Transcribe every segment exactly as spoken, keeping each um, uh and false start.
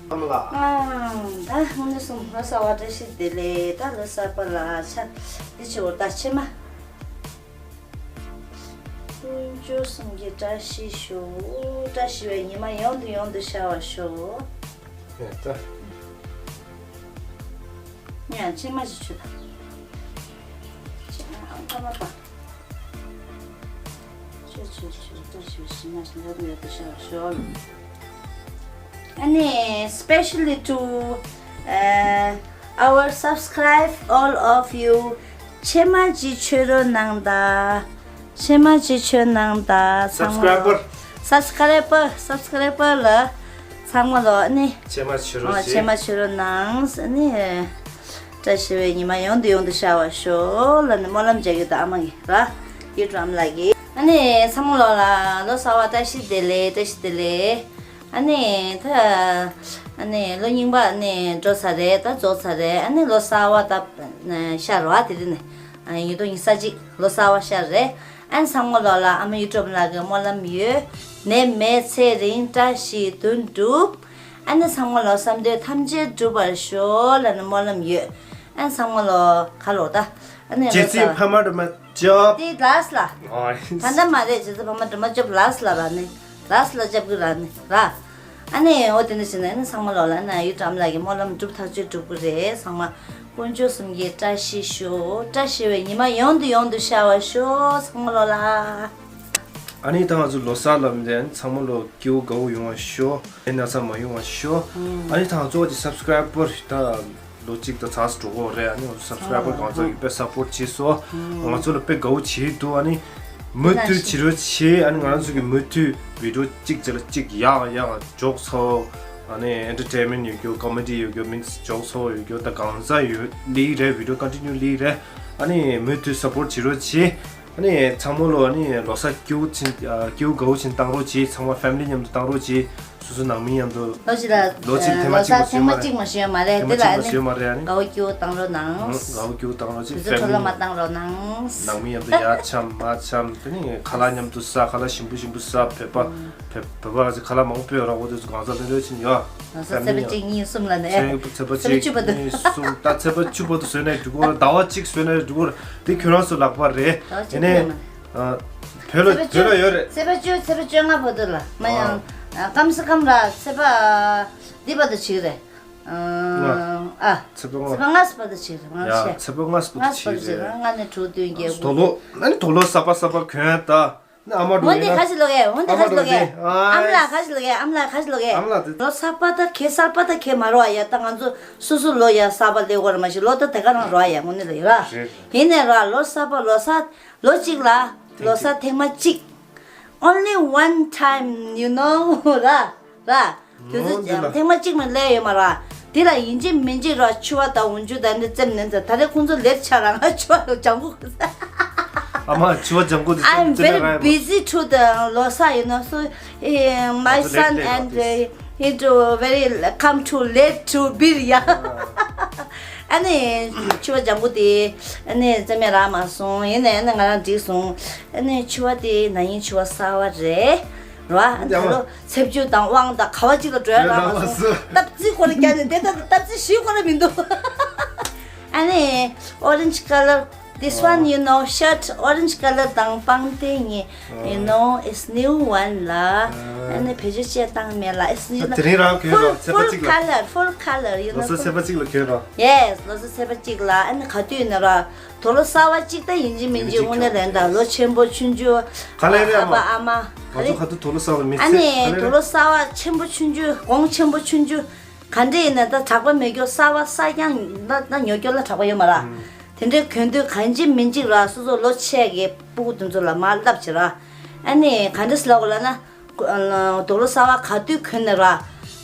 ཨ་མ་ལགས། ཨ། ད་དངོས་གནས་སོང་ལོ་གསར་བ་བཀྲ་ཤིས་བདེ་ལེགས། ད་ལོ་གསར་པ་ལ་ཆ་འདི་ཆེ་བོ་ད་ཕྱེ་མ། དཀོན་མཆོག་གསུམ་གྱི་བཀྲ་ཤིས་ཤོག་བཀྲ་ཤིས་པའི་ཉི་མ་ཡོང་དུ་ཡོང་དུ་ཤར་བར་ཤོག་ཡ་ད། ངས་ཕྱེ་མ་ཞིག་མཆོད་ད། ཕྱེ་མ་ཨ་ཁ་མ་པ། ཆོས་ཆོས་ཆོས་ལྟར་ཞུ་ཞིང་ན་ཞིང་རབ་ཡོད་དུ་ཤར་ཤོག་ཨ་ནི་specially to, uh, our subscribe all of you. ཕྱེ་མ་ཅིག་མཆོད་རོགས་གནང་ད། ཕྱེ་མ་ཅིག་མཆོད་གནང་ད། ཚང་མ་ལོ། Subscriber. Subscriber, subscriber ལ་ཚང་མ་ལོ་ཨ་ནི། ཕྱེ་མ་མཆོད་རོགས་ཨ་བྱེད། ཕྱེ་མ་མཆོད་རོགས་གནང་ཨ་ནི། བཀྲ་ཤིས་པའི་ཉི་མ་ཡོང་དུ་ཡོང་དུ་ཤར་བར་ཤོག་ལབ་ནས་སྨོན་ལམ་རྒྱག་གི་ཡོད། ད་ཨ་མ་གི་ར། ཡུ་ཊུབ་ཨ་མ་ལགས་ཀྱིས། ཨ་ནི་ཚང་མ་ལོ་ལ་ལོ་གསར་བ་བཀྲ་ཤིས་བདེ་ལེགས། བཀྲ་ཤིས་བདེ་ལེགས། ཨ་ནི་ད་ཨ་ནི་ལོ་རྙིང་པ་ཨ་ནི་འགྲོ་ཚར་རེད། ད་རྫོགས་ཚར་རེད། ཨ་ནི་ལོ་གསར་བ་ད་ཤར་བ་དེ་རིང་ནས་ཉིས་སྟོང་ཉི་ཤུ་རྩ་གཅིག་ལོ་གསར་བ་ཤར་རེད། ཨ་ནི་ཚང་མ་ལོ་ལ་ཨ་མ་ཡུ་ཊུབ་ཨ་མ་ལགས་ཀྱི་སྨོན་ལམ་ཡོད། ནད་མེད་ཚེ་རིང་བཀྲ་ཤིས་དོན་འགྲུབ། ཨ་ནི་ཚང་མ་ལོ་བསམ་འདོད་ཐམས་ཅད་འགྲུབ་པར་ཤོག་ལབ་ནས་སྨོན་ལམ་ཡོད། ཨ་ནི་ཚང་མ་ལོ་ག་ལོ་ད། ཨ་ནི་རྗེ་ལོ་བཙུན་གསར་ཕ་མ་སྒྲོལ་མ་ཇོབ། དེ་ལགས་ལ། ཨོ། ད་ལྟ་མ་རེད། རྗེ་བཙུན་ཕ་མ་སྒྲོལ་མ་ཇོབ་ལགས་ལ་ར་ནི། ལགས་ལ་ཅབ་གི་ར་ནི་ར། ཨ་ནི་འོ་དེ་འདྲ་བྱས་ན་ཨ་ནི་ཚང་མ་ལོ་ལ་ན་ཡུ་ཊུབ་ཨ་མ་ལགས་ཀྱི་སྨོན་ལམ་འགྲུབ་ཐག་ཆོད་འགྲུབ་གི་རེད། ཚང་མ་དཀོན་མཆོག་གསུམ་གྱི་བཀྲ་ཤིས་ཤོག་བཀྲ་ཤིས་པའི་ཉི་མ་ཡོང་དུ་ཡོང་དུ་ཤར་བར་ཤོག་ཚང་མ་ལོ་ལ། ཨ་ནི་ད་ང་ཚོ་ལོ་གསར་ལབ་ནས་ཚང་མ་ལོ་སྐྱིད་པོ་དགའ་པོ་ཡོང་བ་ཤོག་ཨེ་ན་ཚ་མ་ཡོང་བ་ཤོག་ཨ་ནི་ད་ང་ཚོ་གི་སབ་སི་ཀ་རའི་བར་ད་ལོ་གཅིག་དང་ཚ་ས་འགྲོ་གི་རེད། ཨ་ནི་ང་ཚོ་སབ་སི་ཀ་རའི་བར་གང་ཚ་ཡོད་པའི་སབ་པོར་བྱེད་སོ། ང་ཚོ་ལ་དཔེ་དགའ་པོ་བྱེད་འདུག་ཨ་ནི་མུ་མཐུད་བྱེད་རོགས་བྱེད། ཨ་ནི་ང་རང་ཚོ་གི་མུ་མཐུད་བི་ཌི་ཡོ་གཅིག་རྗེས་ལ་གཅིག་ཡག་ཡག་འཇོག་ཚར། ཨ་ནི་ཨེན་ཊར་ཊེན་མེན་ཊི་ཡོད་རྒྱུ། ཀོ་མེ་ཌི་ཡོད་རྒྱུ། མིན་ཙི་འཇོག་ཚར་ཡོད་རྒྱུ། ད་གང་ཚ་ཡོད་ལི་རེད། བི་ཌི་ཡོ་ཀོན་ཊི་ནིའུ་ལི་རེད། ཨ་ནི་མུ་མཐུད་སབ་པོར་བྱེད་རོགས་བྱེད། ཨ་ནི་ཚང་མ་ལོ་ཨ་ནི་ལོ་གསར་སྐྱིད་པོ་ཕྱིན། ཨ། སྐྱིད་པོ་དགའ་པོ་ཕྱིན་བཏང་རོགས་གྱིས། ཚང་མ་ཕེ་མི་ལི་མཉམ་དུ་བཏང་རོགས་གྱིས། སོ་སོ་ནང་མི་མཉམ་དུ། ལོ་གཅིག་ལ། ལོ་གཅིག་ཨ། ཐེངས་མ་ལོ་གཅིག་གསར་པོ་ཐེངས་མ་གཅིག་མ་ཞུས་མ་རེད། ཐེངས་མ་དེ་ལ་གཅིག་ཨ་མ་ནི་ཞུས་མ་རེད། ཨ་ནི་དགའ་པོ་སྐྱིད་པོ་བཏང་རོགས་གནང་། ཨང་། དགའ་པོ་སྐྱིད་པོ་བཏང་རོགས་གྱིས། དུས་ཚོད་ཕེ་འཕྲོ་བརླག་མ་མི་ལི་བཏང་རོགས་གནང་། ནང་མི་མཉམ་དུ་ཡར་འཆམ་མར་འཆམ། དེ་ནི་ཁ་ལག་མཉམ་དུ་ཟ། ཁ་ལག་ཞིམ་པོ་ཞིམ་པོ་ཟ། བོད་པ་བོད་བོད་པ་ཁ་ལག་མང་པོ་ཡོད་ར། འོ་དེ་ཚོ་གང་ཟག་ལེན་རོགས་བྱེད་ཡ། ལོ་གསར་ཚེས་པ་གཅིག་གཉིས་གསུམ་ལ་ནས། ཚེས་པ་ཚེས་པ་གཅིག་བཅུ་བར་དུ། གཉིས་གསུམ། ད་ཚེས་པ་བཅུ་བར་དུ་བཟོས་ནས་འགྲིག་གོ། ཟླ་བ་གཅིག་བཟོས་ནས་འགྲིག་གོ། དེ་ཁྱོད་རང་ཚོ་ལག་པ་རེད། ཟླ་བ་གཅིག་ཡིན་ནས། ཨ། བོད་ལ་བོད་ལ་ཡོད་རེད། ཚེས་པ་བཅུ། ཚེས་པ་བཅོ་ལྔ་བར་དུ་ལ་མ་ཡང་། ཨ། ཨ། སྐམ་ས་སྐམ་ར་ཚེས་པ་འདི་བར་དུ་བྱེད་རེད། ཨ། ལྔ། ཨ། ཚེས་པ་ལྔ། ཚེས་པ་ལྔ་ཙམ་བར་དུ་བྱེད་རེད། ང་ཡ། ཚེས་པ་ལྔ་ཙམ་བར་དུ་བྱེད་རེད། ལྔ་ནས་དྲུག་བདུན་བརྒྱད་དགུ། དུག་ལོག་ཨ་ནི་དུག་ལོག་གསར་པ་གསར་པ་གྱོན་ད། ནི་ཨ་མ་འགྲོ་འོན་ཏེ་ཡིན་ན། ག་ཞིག་ལོག་ཡ། འོན་ཏེ་ག་ཞིག་ལོག་ཡ། ཨ་མ་ལགས་ག་ཞིག་ལོག་ཡ། ཨ་མ་ལགས་ག་ཞིག་ལོག་ཡ། ཨ་མ་ལགས་དེ། ལོ་གསར་པ་ད་ཁེ་གསར་པ་ད་ཁེ་མ་རོགས་ཡ། ད་ང་ཚོ་སོ་སོ་ལོ་ཡ་གསར་པ་ལེགས་པར་མ་ཤེས། ལོ་ད་དེ་ག་རང་རོགས་ཡ། དངོས་གནས་ལ་ཡ་ར། རེད་རེད། ཡིན་ནས་ར་ལོ་གསར་པ་ལོ་གསར་ལོ་གཅིག་ལ་ལོ་གསར་ཐེངས་མ་གཅིག Only one time, you know, ར། ར། དུས་ཚོད་འོ་འདི་ལ། ཐེངས་མ་གཅིག་མ་སླེབས་ཡོད་མ་ར། དེ་ལ་ཡིན་གཅིག་མིན་གཅིག་ར་ཕྱུ་པ་དང་འོ་འཇུ་དང་འདི་བཙེམ་ནན་ཚ། ད་རེས་ཁོང་ཚོ་ལེར་ཆགས་ར། ང་ཕྱུ་པ་ལ་ལྗང་ཁུ། ཨ་མ་ཕྱུ་པ་ལྗང་ཁུ་དེ་I'm བཙེམ་བཙེམ་very ར་ཡ་མ། Busy to the ལོ་གསར། You know, so, eh, my ང་ཚོ་ལེར་son སླེབས་ར་and, དེ། Eh, he too very come too late to be here. ཨ་ནི་ཕྱུ་པ་ལྗང་ཁུ་དེ་ཨ་ནི་བཙེམ་མེད་རག་མ་སོང་། ཡིན་ནའི་ཨ་ནི་ང་རང་འགྲིག་སོང་། ཨ་ནི་ཕྱུ་པ་དེ་ན་ཡིན་ཕྱུ་པ་གསར་པ་རེད། ར། ཨ་ནི་ད་ལོ་ཚེས་བཅུ་དང་དབང་དང་ག་བ་གཅིག་ལ་འགྲོ་ཡ་རག་མ་སོང་། སྟབས་རྩིས་ཁོ་ར་རྒྱབ་ནས་དེ་ལྟ་སྟབས་རྩིས་ཞུས་ཁོ་ར་མི་འདུག་ཨ་ནི་orange colour, this one, you know, shirt orange colour དང་པང་གདན་གཉིས། You know, it's new one ལ། ཨ་ནི་བེད་སྤྱོད་བྱས་བཏང་མེད་ལ། It's, you know, དེ་རིང་རང་གྱོན་full, རོགས། ཚེས་པ་full གཅིག་ལ། Colour, full colour, you know, ལོ་གསར་ཚེས་པ་གཅིག་ལ་གྱོན་རོགས། Yes, ལོ་གསར་ཚེས་པ་གཅིག་ལ། ཨ་ནི་ག་དུས་ཡིན་ན་ར། དུག་ལོག་གསར་པ་གཅིག་ད་ཡིན་གཅིག་མིན་གཅིག་དངོས་གནས་ལན་ད་ལོ་ཆེན་པོ་ཆུང་ཆུང་། ག་ལེ་རེད་ཨ་ཨ་མ། ཨ་མ། ང་ཚོ་ག་དུས་དུག་ལོག་གསར་པ་མི་ཚེ་ཨ་ནི་ག་ལེ་རེད། དུག་ལོག་གསར་པ་ཆེན་པོ་ཆུང་ཆུང་། གོང་ཆེན་པོ་ཆུང་ཆུང་། ག་འདྲ་ཡིན་ན་ད་གྲགས་པ་མེད་རྒྱུ་གསར་པ་གསར་རྐྱང་ད་ད་ཉོ་རྒྱུ་ལ་གྲགས་པ་ཡོད་མ་ར། ཨང་། དེ་འདྲའི་གྱོན་དུས་གང་ཅི་མིན་ཅིག་ར་སོ་སོ་ལོ་ཆེ་གི་སྤུ་གུ་དེ་ཚོ་ལ་མར་བསླབ་བྱེད་ར། ཨ་ནི་ག་འདྲ་སེ་ལབ་དགོས་ལབ་ན། དུག་ལོག་གསར་པ་ག་དུས་གྱོན་ན་ར།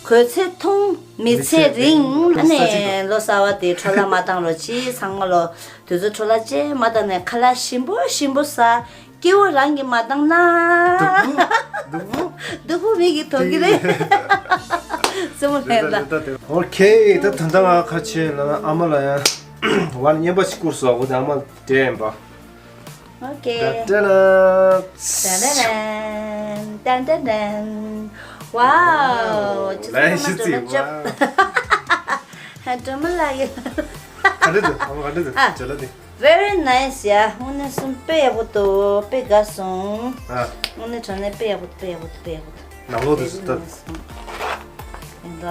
གྱོན་ཚེ་ཐུང་མི་ཚེ་རིང་། མི་ཚེ་རིང་། ཨ་ནི་ལོ་གསར་པ་དེ་འཕྲོ་བརླག་མ་བཏང་རོགས་གྱིས། ཚང་མ་ལོ་དུས་ཚོད་འཕྲོ་བརླག་ཅིག་མ་བཏང་ནས་ཁ་ལག་ཞིམ་པོ་ཞིམ་པོ་ཟ། སྐྱིད་པོ་རང་གིས་མ་བཏང་ན། སྡུག་པོ། སྡུག་པོ། སྡུག་པོ་མི་གིས་ཐོབ་ཀྱི་རེད། ཙམ་ལས་ལ། ཨོ་ཁེ། ད་ད་ལྟ་ང་ཁ་ཆེ་ལ་ཨ་མ་ལ་ཡང་བར་བརྙན་པ་ཞིག་བསྐུར་སོང་། འོ་དེ་ཨ་མ་དེ་ཡིན་པ། ཨོ་ཁེ། ད་ད་ན། ཏན་ཏན་ཏན། ཏན་ཏན་ཏན། ཝའོ། ལས་ཤི་ཙི་ཝའོ། ཧ་ཏྲོ་མ་ལ་ཡོད། ག་འདྲ་འདུག་ཨ་མ། ག་འདྲ་འདུག་ཨ། བྱ་ལ་དེ། Very nice ཡ། དངོས་གནས་གསུམ་དཔེ་ཡག་པོ་འདུག་དཔེ་དགའ་སོང་། ཨ། དངོས་གནས་དྲང་གནས་དཔེ་ཡག་པོ་འདུག་དཔེ་ཡག་པོ་འདུག་དཔེ་ཡག་པོ་འདུག་ནང་ལོགས་དུ་ཟུར་ལྟ། ཡིན་ད།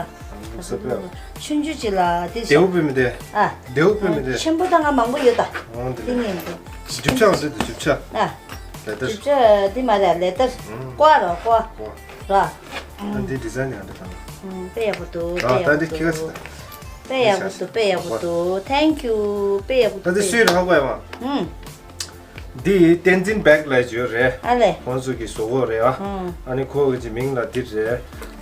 ལུགས་སྲོལ་དཔེ་ཡག་པོ། ཆུང་ཆུང་ཅིག་ལ་དེ་བྱ། རྡེའུ་བུད་མེད་དེ། ཨ། རྡེའུ་བུད་མེད་དེ། ཆེན་པོ་དང་ང་མང་པོ་ཡོད་ད། འོང་དེ་དེ་ནས་ཡིན་ད། རྒྱུ་ཆ་འདི་འདུག་རྒྱུ་ཆ། ཨ། ལེ་དར། རྒྱུ་ཆ་འདི་མ་རེད། ལེ་དར། ཀོ་ར་ཀོ་ར། ཨ་འདི་ཌི་ཛའིན་ཡང་འདི་དང་། དཔེ་ཡག་པོ་འདུག་དཔེ་ཡག་པོ་འདུག་དཔེ་ཡག་པོ་འདུག་དཔེ་ཡག་པོ་འདུག Thank you། དཔེ་ཡག་པོ་འདུག་ད་འདི་སུའི་རང་དགོས་ཡ་མ། ཨུམ། འདི་བསྟན་འཛིན་བེག་ལ་བརྗོད་རེད། ཨ་ལེ། ཁོང་ཚོ་གི་བཟོ་བོ་རེད་ཨ། ཨུམ། ཨ་ནི་ཁོ་གི་མིང་ལ་འདི་རེད།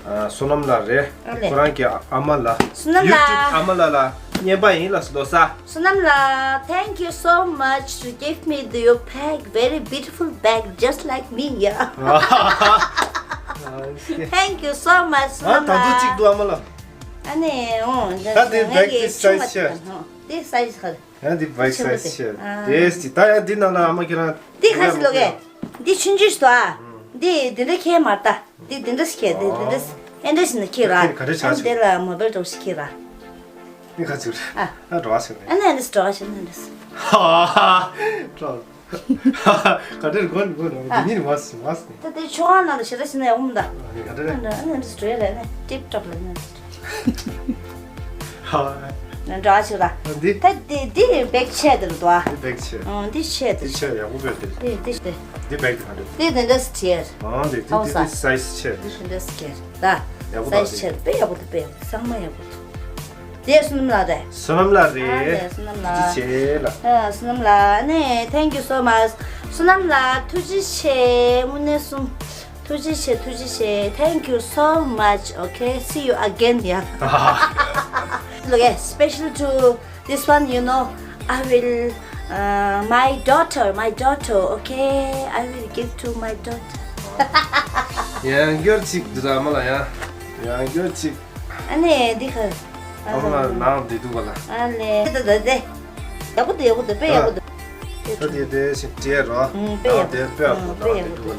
ཨ། བསོད་ནམས་ལགས་རེད། ཨ་ལེ། ཁོ་རང་གི་ཨ་མ་ལ། བསོད་ནམས་ལགས། ཡུ་ཊུབ་ཨ་མ་ལགས་ལ་རྔན་པ་ཡིན་ལ་ལོ་གསར། བསོད་ནམས་ལགས། Thank you so much to give me the, your bag, very beautiful bag just like me, yeah. Thank you so much. བསོད་ནམས་ལགས། ཨ། ད་དུང་གཅིག་འདུག་ཨ་མ་ལགས། ཨ་ནི་འོ། ད་དེ་བེག་དེ་སའི་ཛི་ཆེ། འདི་སའི་ཛི་ག་རེད། ཡང་འདི་བེག་སའི་ཛི་ཆེ། ཨ། དེ་སི་ད་ཡང་འདི་ནང་ལ་ཨ་མ་ཁྱེད་རང་། འདི་ག་ཟེ་ལོ་གེ། འདི་ཆུང་ཆུང་ཞིག་འདུག་ཨ། འདི་འདི་འདྲ་ཁྱེད་མ་ལྟ། འདི་འདི་འདྲ་ཞིག་ཁྱེད། འདི་འདི་འདྲ་ཨེ་འདྲ་ཞིག་ན་ཁྱེད་ར། ཁྱེད་ག་འདྲ་ཆགས་ཨ་ནི་འདི་ལ་མོ་བེལ་འདྲ་ཞིག་ཁྱེད་ར། འདི་ག་ཚོད་རེད། ཨ། ཨ་འགྲོ་བ་ཞིག་རེད། ཨ་ནི་ཨ་ནི་འདྲ་ཞིག་ཨ་ནི་འདྲ། ཧ་ཧ་ཧ། ག་འདྲ་རེད། གོ་ནི་གོ་ནི། འདི་ཉིད་མ་སི་མ་སི་ནི། ད་དེ་ཆུང་བ་ནང་ལ་ཞེ་དྲག་ཞིག་ན་ཡག་མོ་འདུག་ཨ་ནི་ག་འདྲ་རེད། ཨ་ནི་ཨ་ནི་འདྲ་ཞིག་རེད་ལ་ཨ་ནི་ཊིབ་ཊོབ་ལ་ཨ་ནི་འདྲ་ཞིག་རེད། ཧ། ནང་འདྲ་ཞིག་ར། འདི། ད་འདི་འདི་བེག་ཆེ་དེ་རེད་དོ། འདི་བེག་ཆེ། ཨང་། འདི་ཆེ་དེ། འདི་ཆེ་ཡག་པོ་བེག་དེ། འདི་འདི་འདི། འདི་བེག་དེ་ག་འདྲ། འདི་འདི་འདྲ་སི་ཆེ། ཨང་། འདི་འདི་ཨོ་ས། འདི་སའི་ཛི་ཆེ་དེ། འདི་འདི་འདྲ་སི་ཆེ་ད། ཡག་པོ་སའི་ཛི་ཆེ་དེ། དཔེ་ཡག་པོ་འདུག་དཔེ་ཡག་པོ་འདུག་གསང་མ་ཡག་པོ་འདུག་དེ་བསོད་ནམས་ལགས་རེད། ཨ་ལས། བསོད་ནམས་ལགས། ཐུགས་རྗེ་ཆེ་ལགས། ཨ། བསོད་ནམས་ལགས། ཨ་ནི་thank you so much། བསོད་ནམས་ལགས་ཐུགས་རྗེ་ཆེ། དངོས་གནས་གསུམ། ཐུགས་རྗེ་ཆེ། ཐུགས་རྗེ་ཆེ། Thank you so much. Okay, see you again, yeah. Okay, special to this one, you know, I will, uh, my daughter, my daughter, okay, I will give to my daughter. ཡང་སྐྱར་ཅིག་འདི་ལ་མ་ལ་ཡང་། ཡང་སྐྱར་ཅིག་ཨ་ནི་འདི་ག་ཨ་མ་ལ་ནང་འདི་འདུག་ག་ལ། ཨ་ལས། དེ་དེ་དེ། ཡག་པོ་འདུག་ཡག་པོ་འདུག་དཔེ་ཡག་པོ་འདུག་ད་དེ་དེ་ཞིག་སྤྲད་རོགས། ཨུམ། དཔེ་ཡག་པོ། དེ་དཔེ་ཡག་པོ། ཨུམ། དཔེ་ཡག་པོ་འདུག་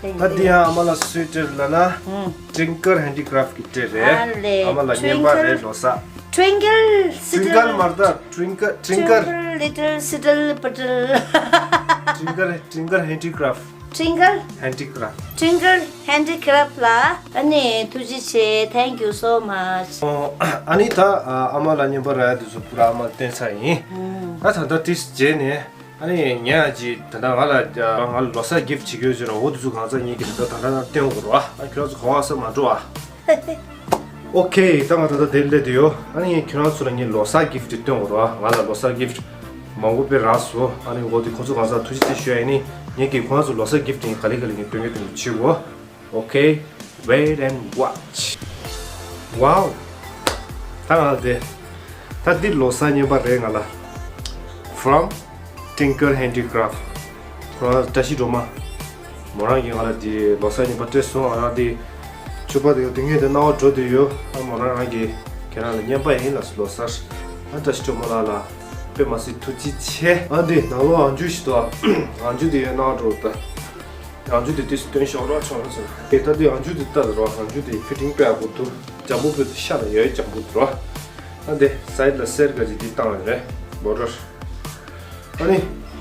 ད་དེ་ཡང་ཨ་མ་ལ་སུའི་སྤྲད་ལ་ན། ཨུམ། Twinkle Handicraft གི་སྤྲད་རེད། ཨ་ལས། ཨ་མ་ལ་རྔན་པ་རེད། Twinkle ལོ་གསར། Twinkle Twinkle Little མ་རེད་ད། Twinkle Twinkle Twinkle Little Siddle Paddle Twinkle Twinkle Handicraft Twinkle Handicraft Twinkle Handicraft ལ་ཨ་ནི་ཐུགས་རྗེ་ཆེ། Thank you so much། ཨོ། ཨ་ནི་ད་ཨ་མ་ལ་རྔན་པ་རག་ཡ་དེ་ཚོ་པུ་ར་ཨ་མ་ལ་སྟོན་ཚར་ཡིན། ཨུམ། ད་ད་ལྟ་ཏིས་རྗེས་ནས་ཨ་ནི་ངས་ཨ་ཅི་ད་ལྟ་ང་ལ་ང་ལ་ལོ་གསར་གིཕ་བྱེད་ཀྱི་ཡོད་ཅེས་ར། འོ་དེ་ཚོ་གང་ཚ་ངེད་ཀྱི་ད་ལྟ་ད་ལྟ་སྟོན་དགོས་ར། ཨ་ཁྱོད་ཚོ་ག་བ་ས་མ་འགྲོ་ཨ། ཨོ་ཁེ། ད་ང་ད་ལྟ་དེར་སླེབས་བསྡད་ཡོད། ཨ་ནི་ངས་ཁྱོད་རང་ཚོ་ལ་ངའི་ལོ་གསར་གིཕ་དེ་སྟོན་དགོས་ར། ང་ལ་ལོ་གསར་གིཕ་མང་པོ་དཔེ་རག་སོང་། ཨ་ནི་འོ་དེ་ཁོ་ཚོ་གང་ཚ་ཐུགས་རྗེ་ཆེ་ཞུ་ཡ་ཡིན། ངས་ཀྱིས་ཁོ་རང་ཚོ་ལོ་གསར་གིཕ་དེ་ངས་ག་ལེ་ག་ལེ་ངས་སྟོན་གྱི་སྟོན་གྱི་བྱེད་དགོས། Okay, wait and watch. Wow. ད་ང་ལ་དེ། ད་འདི་ལོ་གསར་རྔན་པ་རེད་ང་ལ། From Twinkle Handicraft. ཁོ་རང་བཀྲ་ཤིས་སྒྲོལ་མ། མོ་རང་གིས་ང་ལ་འདི་ལོ་གསར་རྔན་པ་སྤྲད་སོང་། ང་རང་འདི་ཕྱུ་པ་དེ་དེ་སྔོན་དེ་རྣ་བ་འགྲོ་བསྡད་ཡོད། ཨ་མོ་རང་རང་གིས་ཁྱེད་རང་ལ་རྔན་པ་ཡིན་ལབ་སོང་། ལོ་གསར། ཨ་བཀྲ་ཤིས་སྒྲོལ་མ་ལགས་ལ་དཔེ་མ་སྲིད་ཐུགས་རྗེ་ཆེ། ཨ་འདི་ནང་ལོགས་ཨང་ཆུ་ཞིག་འདུག་ཨ། ཨང་ཆུ་དེ་ཡོད་རྣ་བ་འགྲོ་ད། ཨང་ཆུ་དེ་དུས་སུ་སྟོན་ཤོག་རོགས་ཆོག་རོགས་ཟེར། ཨེ་ད་དུས་ཨང་ཆུ་དེ་ལྟ་ད་རོགས། ཨང་ཆུ་དེ་ཕི་ཊིང་དཔེ་ཡག་པོ་འདུག་འཇམ་པོ་དཔེ་ཤ་ལ་ཡོད་འཇམ་པོ་འདུག་རོགས། ཨ་འདི་སའིཌ་ལ་གསེར་ག་ཅིག་འདི་བཏང་ཡོད་རེད། བོ་ཌར། ཨ་ནི་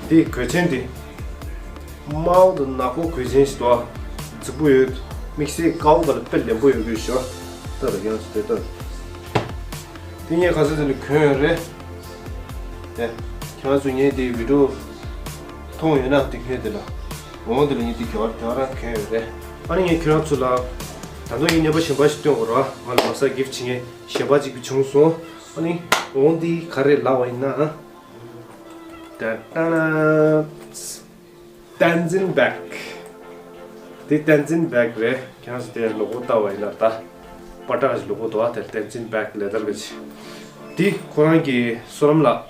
འདི་གོས་ཆེན་འདི་དམར་པོ་དང་ནག་པོ་གོས་ཆེན་ཞིག་འདུག་རྫིག་པོ་ཡོད། དམིགས་བསལ་དཀར་པོ་ག་ལ་དཔེ་ལེན་པོ་ཡོད་རྒྱུ་ཞོ། ལྟ་ད་ཡང་ཚོ་དེ་ལྟ། དེ་ངས་ག་ཚོད་དེ་ལ་གོན་ཡོད་རེད། དེ་ཁྱེད་རང་ཚོ་ངའི་དེ་བི་ཌིའོ་མཐོང་ཡོད་ན་དེ་ངས་དེ་ལ་འོང་དེ་ལ་ངས་དེ་ག་བར་ག་རང་གོན་ཡོད་རེད། ཨ་ནི་ངས་ཁྱེད་རང་ཚོ་ལ་ད་དུང་ངས་རྔན་པ་གཞན་པ་ཞིག་སྟོན་དགོས་ར། ང་ལ་ལོ་གསར་གིཕ་བྱེད་མཁན་གཞན་པ་ཅིག་བྱུང་སོང་། ཨ་ནི་འོང་དེ་ག་རེ་ལབ་པ་ཡིན་ན། ད་ད་ན། བསྟན་འཛིན་བེག་དེ་བསྟན་འཛིན་བེག་རེད། ཁྱེད་རང་ཚོ་དེ་ལོ་གོ་ལྟ་བ་ཡིན་ན་ད། པ་ཏྲ་གི་ལོ་གོ་འདུག་བ། དེ་བསྟན་འཛིན་བེག་ལེ་དར་གི་ཆེ། དེ་ཁོ་རང་གི་བསོད་ནམས་ལགས།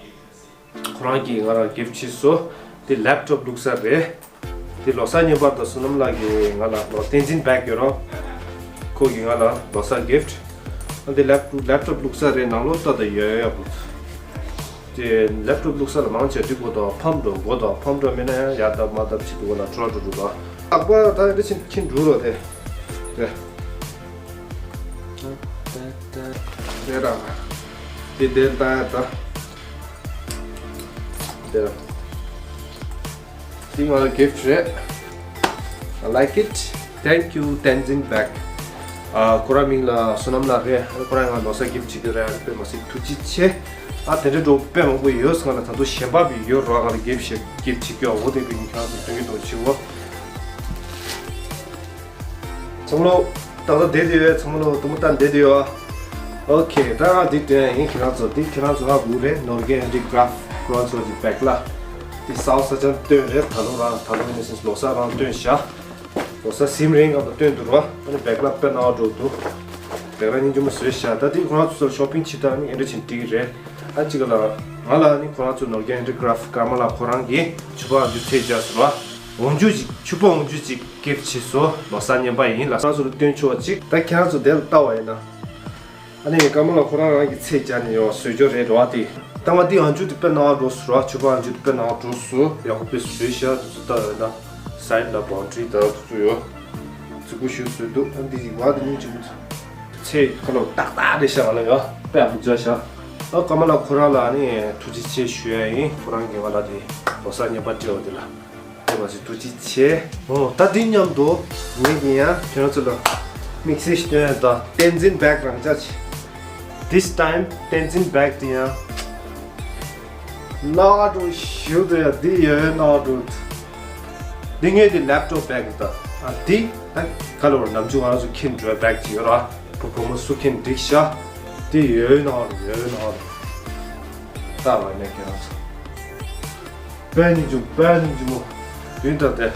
ཁོ་རང་གིས་ང་རང་གིཕ་བྱས་སོང་། དེ་ལེབ་ཊོབ་བླུགས་ས་རེད། དེ་ལོ་གསར་རྔན་པ་དང་བསོད་ནམས་ལགས་ཀྱིས་ང་ལ་ལོ་བསྟན་འཛིན་བེག་ཡོད་རོགས། ཁོ་གིས་ང་ལ་ལོ་གསར་གིཕ། ཨ་འདི་ལེབ་ལེབ་ཊོབ་བླུགས་ས་རེད། ནང་ལོགས་ལྟ་ད་ཡོད་ཡོད་པོ། དེ་ལེབ་ཊོབ་བླུགས་ས་ལ་མང་ཆེ་དུས་གོ་དང་ཕམ་འགྲོ་གོ་དང་ཕམ་འགྲོ་མེད་ན་ཡང་ཡར་ལྟ་མར་ལྟ་བྱེད་དུས་གོ་ལ་འཕྲོ་འགྲོ་འགྲོ་ལ། ལག་པ་ད་འདི་ཕྱིན་ཕྱིན་འགྲོ་རོགས་དེ། དེ། དེ་ར། དེ་དེ་ལྟ་ཡ་ད། དེ་ར། འདི་ང་ལ་gift རེད། I like it. Thank you Tenzin bag. ཨ་ཁོ་རང་མིང་ལ་བསོད་ནམས་ལགས་རེད། ཨ་ཁོ་རང་ང་ལོ་གསར་gift བྱེད་རྒྱུ་རེད། ཨ་དཔེ་མ་སྲིད་ཐུགས་རྗེ་ཆེ། ཨ་དེ་འདྲ་འགྲོ་དཔེ་མང་པོ་ཡོད་ང་ལ་ད་དུང་གཞན་པ་བི་ཡོད་རོགས་ང་ལ་gift བྱེད་gift བྱེད་རྒྱུ་འོ་དེ་བི་ཁྱེད་རང་ཚོ་སྟོན་གྱི་འདུག་བྱེད་འོ། ཚང་མ་ལོ། ཏག་ཏག་བསྡད་དེ་ཡོད། ཚང་མ་ལོ་དུམ་བུ་ལྟར་བསྡད་དེ་ཡོད། ཨོ་ཁེ། ད་ང་འདི་སྟོན་ཡིན་ཁྱེད་རང་ཚོ། འདི་ཁྱེད་རང་ཚོ་ཧ་གོ་རེད། Norgay Handicraft ཁོ་རང་ཚོ་གི་བེག་ལ། འདི་སའོ་ས་ཅན་སྟོན་རེད། ད་ལོ་རང་ད་ལོ་ཡིན་ན་སིན་ལོ་གསར་རང་སྟོན་བཞག་ལོ་གསར་ཟིམ་རིང་ངམ་ད་སྟོན་འདུག་རོ། ཨ་ནི་བེག་ལ་དཔེ་ནག་འགྲོ་འདུག་བེག་ལ་སྙིང་རྗེ་མོ་བཟོས་བཞག་ད་འདི་ཁོ་རང་ཚོ་ཚོར་ཤོ་པིང་བྱེད་སྟངས་ནི་ཨེ་འདྲ་བྱེད་འགྲིག་གི་རེད། ཨ་གཅིག་ལ་ང་ལ་ནི་ཁོ་རང་ཚོ་Norgay Handicraft ཀར་མ་ལ་ཁོ་རང་གི་ཕྱུ་པ་ཨང་ཅུ་ཚད་བཅག་སོང་རོ། འོང་རྒྱུ་ཅིག་ཕྱུ་པ་འོང་རྒྱུ་ཅིག་gift བྱས་སོ། ལོ་གསར་རྔན་པ་ཡིན་ལ་ཁྱེད་རང་ཚོ་ལ་སྟོན་ཆོག་ཅིག་ད་ཁྱེད་རང་ཚོ་དེ་ལ་ལྟ་བ་ཡིན་ན། ཨ་ནི་ཀར་མ་ལ་ཁོ་རང་རང་གི་ཚད་སྦྱར་ནས་ཡོང་བཟོས་ཆོག་རེད་རོ། ཨ་དེ་ད་ང་འདི་ཨང་ཅུ་དེ་དཔེ་ནག་འགྲོ་སོང་རོ། ཕྱུ་པ་ཨང་ཅུ་དེ་དཔེ་ནག་འགྲོ་སོང་། ཡག་པོ་དཔེ་བཟོས་ཤག་དེ་ཚོ་ལྟ་ཡོད་ན་སའིཌ་ལ་བའུན་ཌ་རི་དང་དེ་ཚོ་ཡོད། རྫིག་པོ་ཞིག་བཟོས་འདུག་ཨ་འདི་ཡིག་བ་དེ་སྙིང་རྗེ་མོ་ཚོ། ཚད་ཁ་ལོ་ཏག་ཏག་རེད་ཤག་ང་ལ་ཡོད་དཔེ་ཡག་པོ་བྱས་ཤག་ཨ་ཀར་མ་ལ་ཁོ་རང་ལ་ནི་ཐུགས་རྗེ་ཆེ་ཞུ་ཡ་ཡིན། ཁོ་རང་གིས་ང་ལ་དེ་ལོ་གསར་རྔན་པ་སྤྲད་པ་དེ་ལ། དེ་མ་ཟད་ཐུགས་རྗེ་ཆེ། འོ་ད་འདི་མཉམ་དུ་ངེད་ཀྱིས་ཡང་ཁྱེད་རང་ཚོ་ལ་དམིགས་བསལ་ཞིག་སྟོན་ཡ་ད་བསྟན་འཛིན་བེག་རང་ཅག་ཅིག This time བསྟན་འཛིན་བེག་དེ་ཡང་ནག་འགྲོ་ཞུ་དུ་ཡ་འདི་ཡོད་ནག་འགྲོ། འདི་ངེད་ཀྱི་ལེབ་ཊོབ་བེག་ད། ཨ་འདི་ད་ག་ལ་བར་ནམ་རྒྱུན་ང་རང་ཚོ་ཁྱིམ་འགྲོ་བེག་ཅིག་ཡོད་ར། བུ་བུ་མོ་སུ་ཁྱིམ་འགྲིག་ཤག་འདི་ཡོད་ནག་འགྲོ་ཡོད་ནག་འགྲོ། ལྟ་བ་ནས་ཁྱེད་རང་ཚོ། དཔེ་སྙིང་རྗེ་མོ། དཔེ་སྙིང་རྗེ་མོ། ཡིན་ད་དེ།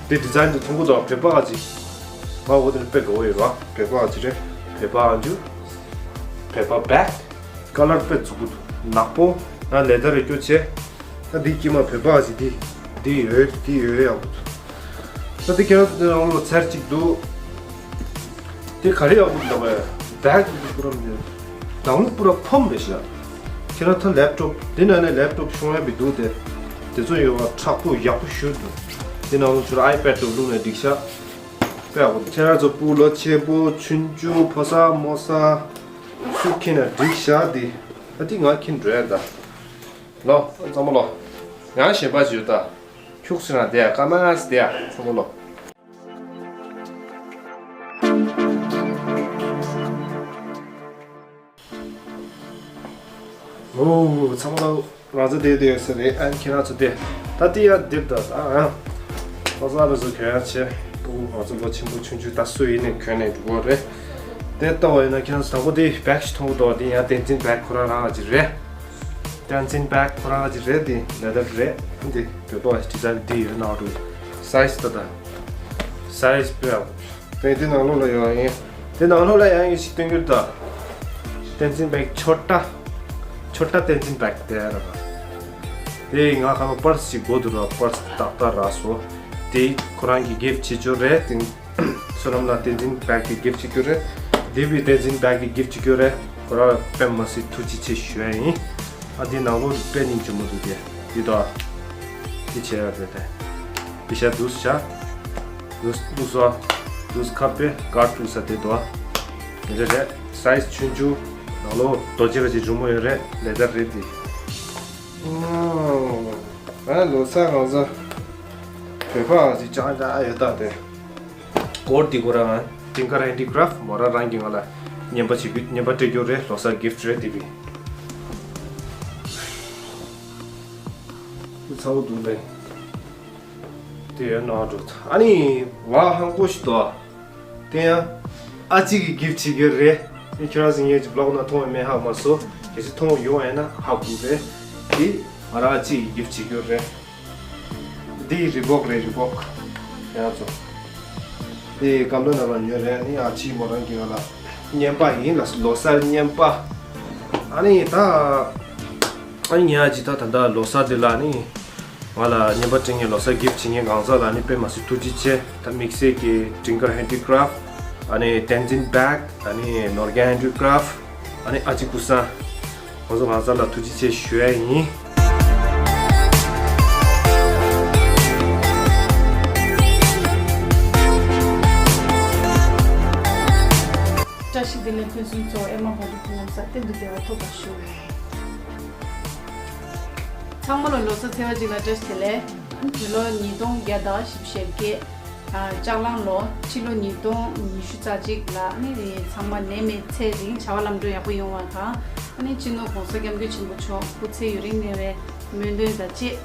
དེ་ཌི་ཛའིན་དེ་མཐོང་གི་འདུག་བོད་པ་ག་ཅིག་ང་འོ་དེ་ནི་དཔེ་དགའ་བོ་ཡོད་ར། བོད་པ་ག་ཅིག་རེད། བོད་པ་ཨང་ཅུ། བོད་པ་བེག་ཀ་ལར་དཔེ་མཛེས་པོ་འདུག་ནག་པོ། ང་ལེ་དར་རེ་སྐྱོ་ཆེ། ད་འདི་དཀྱིལ་མ་བོད་པ་ག་ཅིག་འདི། འདི་ཡོད་འདི་ཡོད་ཡག་པོ་འདུག་ད་འདི་ཁྱེད་རང་ཚོ་འདི་ནང་ལོ་ཚར་གཅིག་འདུག་དེ་ག་རེ་ཡག་པོ་འདུག་བས་བེག་འདི་པུ་རམ་འདི་ནང་ལོ་པུ་ར་ཕམ་རེད་ཤག་ཁྱེད་རང་ད་ལེབ་ཊོབ་འདི་ནང་ནས་ལེབ་ཊོབ་ཤོང་ཡ་བི་འདུག་དེ་དེ་ཚོ་ཡོད་པ་མཁྲེགས་པོ་ཡག་པོ་ཞུ་འདུག་འདི་ནང་ལོ་ཚུར་ཨའི་པེཌ་དུ་བླུགས་ནས་འགྲིག་ཤག་དཔེ་ཡག་པོ་འདུག་ཁྱེད་རང་ཚོ་སྤུ་ལོ་ཆེན་པོ་ཆུང་ཆུང་ཕོ་གསར་མོ་གསར་སུ་ཁྱེར་ན་འགྲིག་ཤག་འདི་ད་འདི་ང་ཁྱེར་འགྲོ་ཡ་ད་ལོ་ཚང་མ་ལོ། ང་གཞན་པ་ཞུ་ད། ཁྱུག་སེ་རང་བསྡད་ཡ། སྐར་མ་ལྔ་ཙམ་བསྡད་ཡ། ཚང་མ་ལོ། ཨོ། ཚང་མ་ལོ། ང་ཚོ་བསྡད་བསྡད་ཡོད་ས་རེད། ཨ་ཁྱེད་རང་ཚོ་བསྡད། ད་ལྟ་ཡར་འདིར་ད་ཨ། ཨ། ཁོ་ཚོ་ཨ་རུ་ཚོ་གྱོན་ཡ་ཆེ། ཨོ། ང་ཚོ་ལོ་ཆེན་པོ་ཆུང་ཆུང་ད་སུ་ཡིན་ནའི་གྱོན་ནས་འགྲོ་གི་རེད། དེ་ལྟ་བ་ཡིན་ན་ཁྱེད་རང་ཚོ་དང་པོ་དེ་བེག་ཞིག་མཐོང་གི་འདུག་དེ་ཡང་བསྟན་འཛིན་བེག་ཁོ་རང་རང་ཅིག་རེད། བསྟན་འཛིན་བེག་ཁོ་རང་ཅིག་རེད། དེ་ལེ་དར་རེད། དེ་བོད་པ་ཌི་ཛའིན་དེ་ཡོད་ནའང་འགྲོ། སའིཛ་ད་ད། སའིཛ་དཔེ་ཡག་དེ་དེ་ནང་ལོགས་ལ་ཡོད་ཡིན། དེ་ནང་ལོགས་ལ་ཡང་ཡིན་ཞིག་སྟོན་གྱི་རེད་ད། བསྟན་འཛིན་བེག་ཆོ་ཊ། ཆོ་ཊ་བསྟན་འཛིན་བེག་དེ་ར་བ། དེ་ང་ཁ་ལོ་པར་སི་ཞིག་དགོས་འདུག་ར། པར་སི་ཏག་ཏག་རག་སོང་། དེ་ཁོ་རང་གི་གིཕ་བྱེད་ཆོག་རེད་དེ། བསོད་ནམས་ལགས་བསྟན་འཛིན་བེག་གི་གིཕ་བྱེད་རྒྱུ་རེད། དེ་བི་བསྟན་འཛིན་བེག་གི་གིཕ་བྱེད་རྒྱུ་རེད། ཁོ་རང་དཔེ་མ་སྲིད་ཐུགས་རྗེ་ཆེ་ཞུ་ཡ་ཡིན། ཨ་དེ་ནང་ལོགས་དཔེ་སྙིང་རྗེ་མོ་འདུག་དེ། དེ་དང་། དེ་བྱས་ཡ་དེ་དེ། པི་ཤ་དུས་བྱ། དུས་དུས་སོ། དུས་ཁ་པེ་ཀར་དུས་ས་དེ་དོ། དེ་འདྲ་རེད། སའིཛ་ཆུང་ཆུང་། ནང་ལོགས་རྡོ་རྗེ་ར་ཅིག་འཇུ་མོ་ཡོད་རེད། ལེ་དར་རེད་དེ། ཨོ། ཨ་ལོ་གསར་ང་ཚོ་བོད་པ་ཅིག་ཅང་ཅང་ཡོད་ད་དེ། སྐོར་འདི་ཁོ་རང་ཊིང་ཀར་ཧེན་ཌི་ཀ་རཕ་མོ་ར་རང་གི་ང་ལ་རྔན་པ་བྱེད་རྒྱུ་རྔན་པ་སྤྲད་རྒྱུ་རེད། ལོ་གསར་གིཕ་རེད་དེ་བི། ཚ་བོ་འདུག་ལེ། དེ་ཡོད་ནོ་འགྲོ། ཨ་ནི་ང་ཧང་གོ་ཞིག་ཏོ། དེ་ཡང་ཨ་ཅེ་གི་གིཕ་བྱེད་རྒྱུ་རེད། ཨེ་ཁྱོད་རང་ཚོ་ངའི་ཅིག་བི་ལོག་ནང་མཐོང་ཡོད་མེད་ཧ་མ་སོ། གལ་སྲིད་མཐོང་ཡོང་ཡ་ན་ཧ་གོ་རེད། དེ་ང་རང་ཨ་ཅེ་གི་གིཕ་བྱེད་རྒྱུ་རེད། འདི་རི་བོག་རེད། རི་བོག་ཡ་ཚོ། དེ་སྐམ་ལོ་ན་ལ་ཉོས་རེད། ནི་ཨ་ཅེ་མོ་རང་གི་ང་ལ་རྔན་པ་ཡིན་ལ། ལོ་གསར་རྔན་པ། ཨ་ནི་ད་ཨ་ནི་ཉ་ཅི་ད་ད་ད་ལོ་གསར་དེ་ལ་ནི་ང་ལ་རྔན་པ་སྤྲད་མཁན། ལོ་གསར་གིཕ་བྱེད་མཁན་གང་ཟག་ལ་ནི་དཔེ་མ་སྲིད་ཐུགས་རྗེ་ཆེ། ད་དམིགས་བསལ་གྱི་ཊིང་ཀར་ཧེན་ཌི་ཀ་རཕ། ཨ་ནི་བསྟན་འཛིན་བེག་ཨ་ནི་ནོར་རྒྱན་ཧེན་ཌི་ཀ་རབ་ཨ་ནི་ཨ་ཅེ་ཀུ་སང་། ཁོང་ཚོ་གང་ཟག་ལ་ཐུགས་རྗེ་ཆེ་ཞུ་ཡ་ཡིན། བཀྲ་ཤིས་བདེ་ལེགས། ཕུན་སུམ་ཚོགས། ཨེ་མ་བྷ་ཊི་ཕུན་ལམ་ས་གཏན་དུ་བདེ་བ་ཐོབ་པར་ཤོག། ཚང་མ་ལ་ལོ་གསར་ཚེས་པ་གཅིག་ལ་བཀྲ་ཤིས་བདེ་ལེགས། བོད་ལོ་ཉིས་སྟོང་བརྒྱ་དང་བཞི་བཅུ་ཞེ་བརྒྱད། ཨ། ལྕགས་གླང་ལོ། ཕྱི་ལོ་ཉིས་སྟོང་ཉི་ཤུ་རྩ་གཅིག་ལ་ནི་ཚང་མ་ནད་མེད་ཚེ་རིང་བྱ་བ་ལམ་འགྲོ་ཡག་པོ་ཡོང་བ་དང་། ཨ་ནི་སྤྱི་ནོར་༸གོང་ས་༸སྐྱབས་མགོན་ཆེན་པོ་མཆོག་སྐུ་ཚེ་ཡུན་རིང་གནས་པའི་སྨོན་འདུན་དང་བཅས།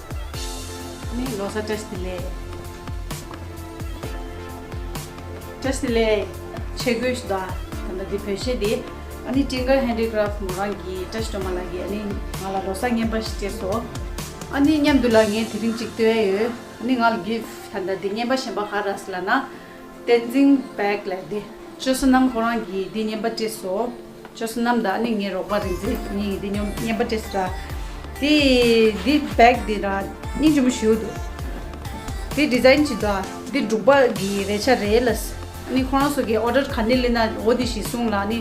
ཨ་ནི་ལོ་གསར་བཀྲ་ཤིས་བདེ་ལེགས། བཀྲ་ཤིས་བདེ་ལེགས། ཆས་གོས་ཞིག་དང་། ད་ལྟ་འདི་བོད་གཞས་འདི། ཨ་ནི་ཊིང་གར་ཧེན་ཌི་ཀ་རབ་མོ་རང་གི་བཀྲ་ཤིས་སྒྲོལ་མ་ལགས་ཀྱིས་ཨ་ནི་ང་ལ་ལོ་གསར་རྔན་པ་ཞིག་སྤྲད་སོང་། ཨ་ནི་མཉམ་དུ་ལ་ངས་དེ་རིང་གཅིག་སྟོན་ཡ་ཡོད། ཨ་ནི་ང་ལ་གིཕ་ཊི་ད་ལྟ་འདི་རྔན་པ་གཞན་པ་ག་རེ་རག་ཟེར་ལབ་ན། བསྟན་འཛིན་བེག་ལབ་འདི། ཅོ་བསོད་ནམས་ཁོ་རང་གིས་འདི་རྔན་པ་སྤྲད་སོང་། ཅོ་བསོད་ནམས་དང་ཨ་ནི་ངའི་རོགས་པ་རིག་འཛིན་གཉིས་ཀྱིས་འདི་རྔན་པ་སྤྲད་སོང་ར། དེ་འདི་བེག་འདི་ར་སྙིང་རྗེ་མོ་ཞེ་པོ་འདུག། འདི་ཌི་ཛའིན་ཅིག་འདུག་ཨ། འདི་འབྲུག་པ་གི་རས་ཆ་རེད་ལབ། ཨ་ནི་ཁོ་རང་ཚོ་གིས་ཨོ་ཌར་ག་ནས་སླེབས་ན་འོ་འདི་ཞིག་གསུངས་ལ། ཨ་ནི་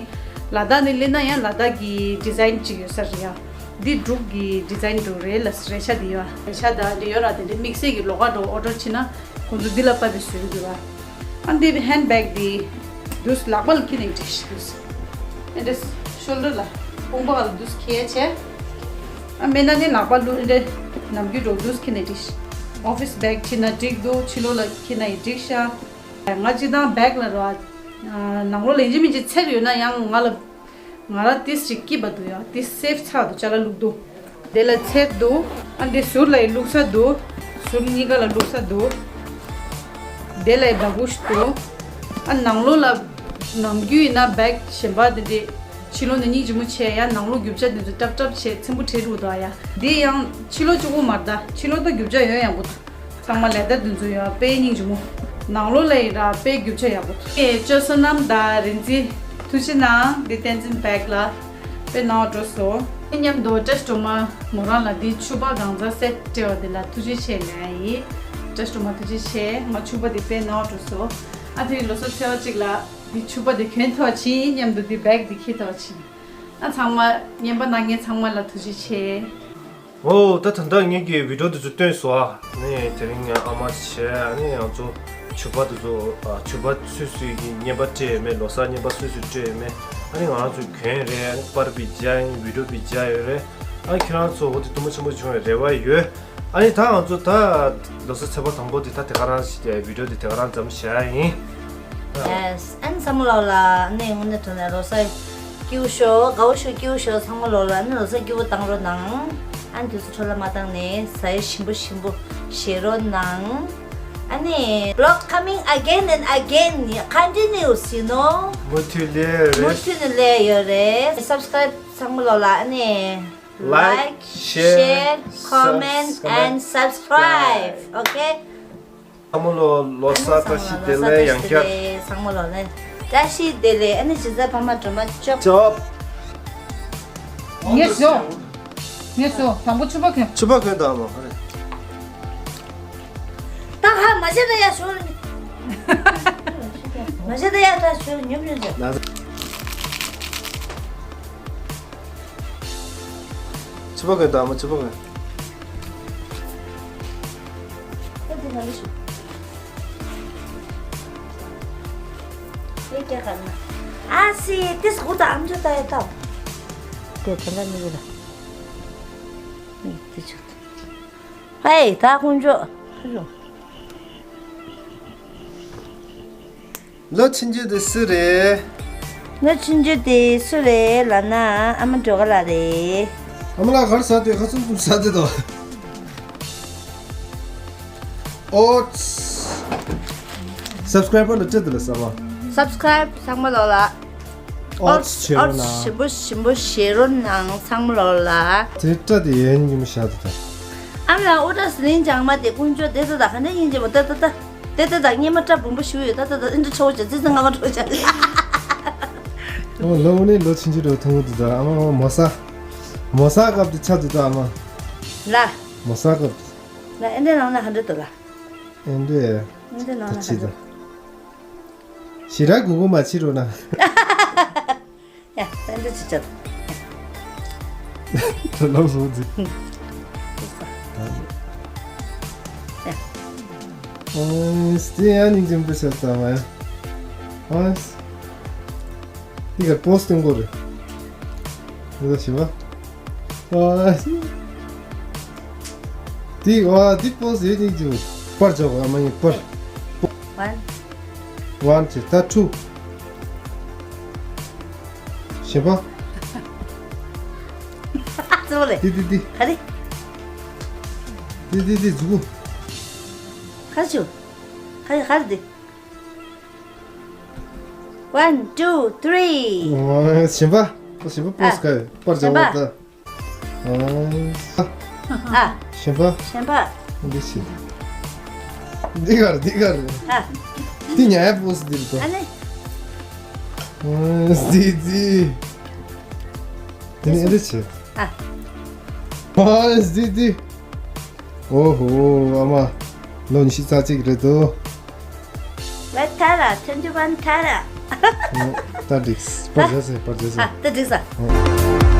ལ་དྭགས་ནས་སླེབས་ན་ཡང་ལ་དྭགས་ཀྱི་ཌི་ཛའིན་ཅིག་ཡོད་ས་རེད་ཡ། འདི་འབྲུག་གི་ཌི་ཛའིན་འདྲ་རེད་ལབ། རས་ཆ་འདི་ཡོད་ཨ། རས་ཆ་དང་འདི་ཡོད་ར། དེ་འདྲའི་དམིགས་བསལ་གྱི་ལོགས་ཀ་འདྲ་ཨོ་ཌར་བྱས་ན་ཁོང་ཚོ་འདི་ལ་དཔག་པའི་བཟོས་འདུག་ཨ། ཨ་འདི་ཧེན་ཌི་བེག་འདི་འདུག་ལག་པ་ལ་འཁྱེར་ནས་འགྲིག་ཤག་འདུག། ཨ་འདི་ཤོལ་ཌར་ལ་དཔུང་པ་ལ་འདུག་འཁྱེར་བྱས། ཨ་མེད་ན་ནི་ལག་པ་ལུ་ཨ་འདི་ནམ་རྒྱུན་འདྲ་འདུག་འཁྱེར་ནས་འགྲིག་ཤག། ཨོ་ཕིས་བེག་འཁྱེར་ན་འགྲིག་འདུག། ཕྱི་ལོགས་ལ་འཁྱེར་ན་ཡང་འགྲིག་ཤག། ང་སྤྱིར་བཏང་བེག་ལ་ར་ནང་ལོགས་ལ་ཡིན་གཅིག་མིན་གཅིག་ཚེར་ཡོད་ན་ཡང་ང་ལ། ང་རང་ཏིས་ཅིག་སྐྱིད་པ་འདུག་ཡ། ཏིས་སེབ་ཚ་འདུག། ཅ་ལག་བླུགས་འདུག། དེ་ལ་ཚེར་འདུག། ཨ་འདི་ཟུར་ལ་ཡི་བླུགས་ས་འདུག། ཟུར་གཉིས་ཀ་ལ་བླུགས་ས་འདུག། དེ་ལ་ཡི་ཌ་བུ་ཤི་འདུག། ཨ་ནང་ལོགས་ལ་ནམ་རྒྱུན་ཡིན་ན་བེག་གཞན་པ་དེ་འདྲས་ཕྱི་ལོགས་ནས་སྙིང་རྗེ་མོ་བྱས་ཡ། ནང་ལོགས་རྒྱུ་ཆ་དེ་ཚོ་ཀྲབ་ཀྲབ་བྱས་ཚེམ་བུ་བྲེགས་འགྲོ་འདུག་ཡ། འདི་ཡང་ཕྱི་ལོགས་གཅིག་པོ་མ་རེད་ད། ཕྱི་ལོགས་ད་རྒྱུ་ཆ་ཡོད་ཡག་པོ་འདུག། ཚང་མ་ལེ་དར་དེ་ཚོ་ཡང་དཔེ་སྙིང་རྗེ་མོ། ནང་ལོགས་ལ་ཡི་ར་དཔེ་རྒྱུ་ཆ་ཡག་པོ་འདུག། ཨེ་ཅོ་བསོད་ནམས་དང་རིག་འཛིན་ཐུགས་རྗེ་གནང་། འདི་བསྟན་འཛིན་བེག་ལ་དཔེ་གནང་བ་སྤྲོད་སོང་། མཉམ་དུ་བཀྲ་ཤིས་སྒྲོལ་མ་མོ་རང་ལ་འདི་ཕྱུ་པ་གང་ཚང་སེ་ཊི་སྤྲད་པ་འདི་ལ་ཐུགས་རྗེ་ཆེ་ལབ་ཡ་ཡིན། བཀྲ་ཤིས་སྒྲོལ་མ་ཐུགས་རྗེ་ཆེ། ང་ཕྱུ་པ་འདི་དཔེ་གནང་བ་སྤྲོད་སོང་། ཨ་དེ་རིང་ལོ་གསར་ཚེས་པ་གཅིག་ལ་འདི་ཕྱུ་པ་འདི་གྱོན་ཐུབ་པ་བྱིན། མཉམ་དུ་འདི་བེག་འདི་འཁྱེར་ཐུབ་པ་བྱིན། ཨ་ཚང་མ་རྔན་པ་གནང་མཁན་ཚང་མ་ལ་ཐུགས་རྗེ་ཆེ། འོ། ད་ད་ལྟ་ངེད་ཀྱིས་བི་ཌིའོ་འདི་ཚོ་བཏོན་སོང་ཨ། ནས་དེ་རིང་ཨ་མ་བྱས། ཨ་ནི་ང་ཚོ་ཕྱུ་པ་འདི་ཚོ། ཨ། ཕྱུ་པ་སུས་སུས་ཀྱིས་རྔན་པ་སྤྲད་ཡོད་མེད། ལོ་གསར་རྔན་པ་སུས་སུས་སྤྲད་ཡོད་མེད། ཨ་ནི་ང་རང་ཚོས་གྱོན་རེད། ཨ་ནི་པར་བི་བརྒྱབ་ཡིན། བི་ཌིའོ་བི་བརྒྱབ་ཡོད་རེད། ཨ་ནི་ཁྱེད་རང་ཚོ་འོ་དེ་སྟོན་མོ་ཆེན་པོ་བྱུང་བའི་རེ་བ་ཡོད། ཨ་ནི་ད་ང་ཚོ་ད་ལོ་གསར་ཚེས་པ་དང་པོ་དེ་ད་དེ་ག་རང་ཞིག་བི་ཌིའོ་དེ་དེ་ག་རང་མཚམས་བཞག་ཡིན། ཡེ་སི། ཨ་ནི་ཚང་མ་ལོག་ལ་ཨ་ནི་དངོས་གནས་དྲང་གནས་ལོ་གསར་སྐྱིད་པོ་ཤོག། དགའ་པོ་ཤོག། སྐྱིད་པོ་ཤོག། ཚང་མ་ལོག་ལ་ཨ་ནི་ལོ་གསར་སྐྱིད་པོ་བཏང་རོགས་གནང་། ཨ་ནི་དུས་ཚོད་འཕྲོ་བརླག་མ་བཏང་ནས་ཟ་ཡི་ཞིམ་པོ་ཞིམ་པོ་བཞེས་རོགས་གནང་། ཨ་ནི་vlog coming again and again continues, you know. མུ་མཐུད་སླེབས་ཡོད་རེད། མུ་མཐུད་ནས་སླེབས་ཡོད་རེད། སབ་སི་ཀ་རའིབ་ཚང་མ་ལོག་ལ་ཨ་ནི། Like, share, comment and subscribe. Okay? ཚང་མ་ལོ་ལོ་གསར་བཀྲ་ཤིས་བདེ་ལེགས། ཡང་བསྐྱར། ཚང་མ་ལོ་ནས་བཀྲ་ཤིས་བདེ་ལེགས། ཨ་ནི་གཞིས་རྩེ་ཕ་མ་སྒྲོལ་མ་ཅོབ། ཅོབ། ངས་བཟོ། ངས་བཟོ། དང་པོ་ཕྱུ་པ་གྱོན། ཕྱུ་པ་གྱོན་དང་མ། ད་ཧ་མ་བྱེད་ད་ཡ་ཞོར། མ་བྱེད་ད་ཡ་ད་ཞོར་ཉོབ་ཉོབ་བྱེད། ཕྱུ་པ་གྱོན་དང་མ། ཕྱུ་པ་གྱོན། ད་འདི་ནང་ལ་ཞུགས། དེ་སྐྱ་གར་ན། ཨ་སི་དེ་སྒུག་ད། ཨམ་ཅོག་ལྟ་ཡ་ལྟ། དེ་ད་ལྟ་མི་གི་ལ། ནི་དེ་ཆུ། ཧེ་ད་དཀོན་མཆོག། ལོ་ཆུང་ཆུང་དེ་སུ་རེད། ལོ་ཆུང་ཆུང་དེ་སུ་རེད་ལབ་ན་ཨ་མ་སྒྲོལ་དཀར་ལགས་རེད། ཨ་མ་ལགས་ག་རེ་ཟ་དུས། ཁ་ཚུམ་ཚུམ་ཟ་དུས་དོ། ཨོ། སབ་སི་ཀ་རའིབ་པར་ལ་སྤྲད་དེ་ལ་ཟ་བ། སབ་སི་ཀ་རའིབ་ཚང་མ་ལོག་ལ། ཨོ་ཨོ་ཞིམ་པོ་ཞིམ་པོ་བཞེས་རོགས་གནང་། ཚང་མ་ལོག་ལ། དེ་སྐྲ་དེ་ཡན་གྱི་མི་ཤ་དེ་དང་། ཨ་མ་ལགས་ཨོ་ཏྲ་ཟི་ལིང་ལྗང་མ་དེ་དཀོན་མཆོག་དེ་ད་ད་ག་འདྲ་ཡིན་གྱི་མ། ད་ད་ད་དེ་ད་ད་སྙེ་མ་སྐྲ་སྦོམ་པོ་ཞིག་ཡོད། ད་ད་ད་ཨིན་དྲ་ཆོག་ཅག་ཙི་ཙི་ང་མ་འགྲོ་ཅག། ཨོ་ལོ་ནི་ལོ་ཆུང་ཆུང་རུ་ཐུང་ངུ་དེ་ད། ཨ་མ་མོ་ས་མོ་ས་སྐབས་དེ་ཆ་དེ་ད། ཨ་མ་ལ་མོ་ས་སྐབས་དེ་ལ་ཨེ་འདྲ་ནང་ན་ག་འདྲ་འདུག་ལ། ཨེ་འདྲ་ཨེ་འདྲ་ནང་ན་ག་འདྲ་འདུག། ཞེ་དྲག་དགོས་མཁོ་མ་བྱེད་རོགས་གནང་། ཡ། ད་འདི་ཅི་བྱ། ད་ལོ་བཟོ་ཟིག་ཨོས། དེ་ཡང་སྙིང་རྗེ་མོ་བྱས་ད་མ་ཡ། ཨོས། འདི་ག་པོ་སི་སྟོན་གོ་རེད། འདི་ལ་ཞིམ་པ། ཨོས། འདི་ཨ་འདི་པོ་སི་ཡོད་སྙིང་རྗེ་མོ། པར་ཅོག་ཨ་མ་ཡིན་པར། One. One བྱས་ད་two། ཞེ་པ། ཙོ་ལེ། དི་དི་དི། ག་རེ། དི་དི་དི་ཛུ་གུ། ག་རེ་ཆུ། ག་རེ་ག་རེ་དི། One, two, three. ཨོ། ཞེ་པ། ཞེ་པ་པོ་སི་ག་པར་ཅོག་ད། ཨ། ཞེ་པ། ཞེ་པ། འདི་ཞེ། འདི་གར་འདི་གར། ཨ། འདི་ཉ་ཡ་པོ་སི་འདིར་དོ། ཨ་ནི། ཨ་འདི་འདི། འདི་ནི་འདི་ཞེ། ཨ། ཨ་འདི་འདི། ཨོ་ཧོ་ཨ་མ། ལོ་ཉི་ཤུ་རྩ་གཅིག་རེད་དོ། ལ་ཐ་ར་twenty one ཐ་ར། ད་འགྲིགས། པར་བྱས་ཟེར་པར་བྱས་ཟེར། ཨ་ད་འགྲིགས་ས།